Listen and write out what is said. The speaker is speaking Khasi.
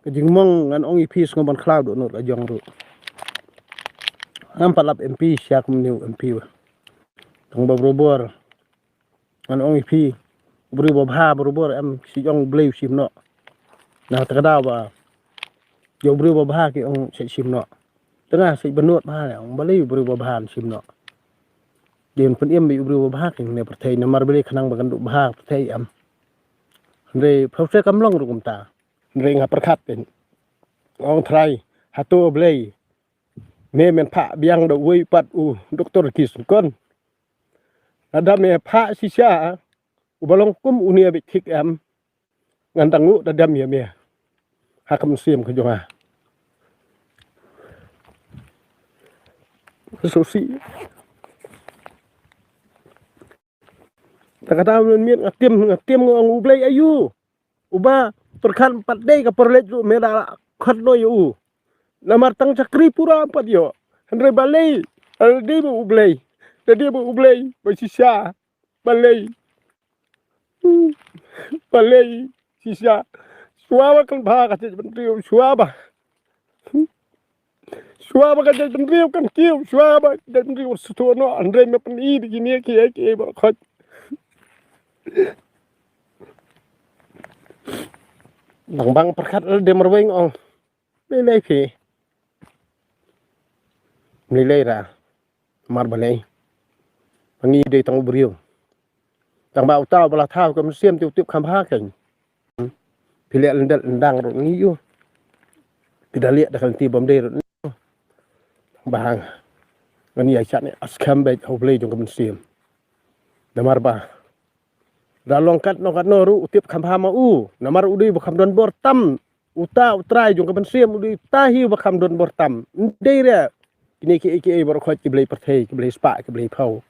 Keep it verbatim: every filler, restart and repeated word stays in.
Ka jingmong ngan ong ïa phi sngewbha ban khlaw dohnud la jong ruh. Ngam pat lap M P sha kumne u M P ba. Tang ba barabor ngan ong ïa phi, u briew ba bha barabor em shi ong Blei u shim noh. Na kata ka daw ba ïa u briew ba bha ki ong shi shim noh. Tang nga shi ba nud bha ne ong balei u briew ba bha shim noh. Dien pynïem ba u briew ba bha ki ne pyrthei namar balei khnang ba kan duh bha pyrthei em. Hynrei pyrthei kam long ruh kumta. Hynrei nga pyrkhat pyn ong Trai, hato Blei me men phah biang da uwei pat u doktor ki sngkon. Lada me phah shisha uba long kum une bit thik em, ngan dang nguh da dem ïa me ha ka mynsiem ka jong nga. Susi. Ta kata men miet nga tim nga tim nga ong U Blei ayu. Uba pyrkhat pat dei ka pyrlek ruh me da khot noh ïa u. Namar tang chakri pura pat ïoh. Hynrei balei? Hynrei dei ba U Blei. Dei ba U Blei ba shisha. Balei? Balei shisha? Shuwa ba kan bha ka jaitbynriew, shuwa ba. Shuwa ba ka jaitbynriew kan kiew, shuwa ba ka jaitbynriew shuwa noh, hynrei me pyni da kine kiei kiei ba khot. Bang bang pyrkhat de marwei ong. Lei lei phi. Lei lei ra. Mar balei? Ba ngi dei tang u briew. Tang ba uta u ba la thaw ka mynsiem te u tip kham bha kein. Phi leh lyndet lyndang ruh ngi ïoh. Phi da leh da ka lynti bym dei ruh ngi ïoh. Tang ba hang. Ngan ïa shah ne askhem beit ha U Blei jong ka mynsiem. Namar ba da long katno katno ruh u tip kham bha ma u. Namar u dei ba kham don bor tam. Uta u Trai jong ka mynsiem u dei uta hi uba kham don bor tam. Ndei re. Kine kiei kiei baroh khoit ki blei pyrthei, ki blei spah, ki blei phew.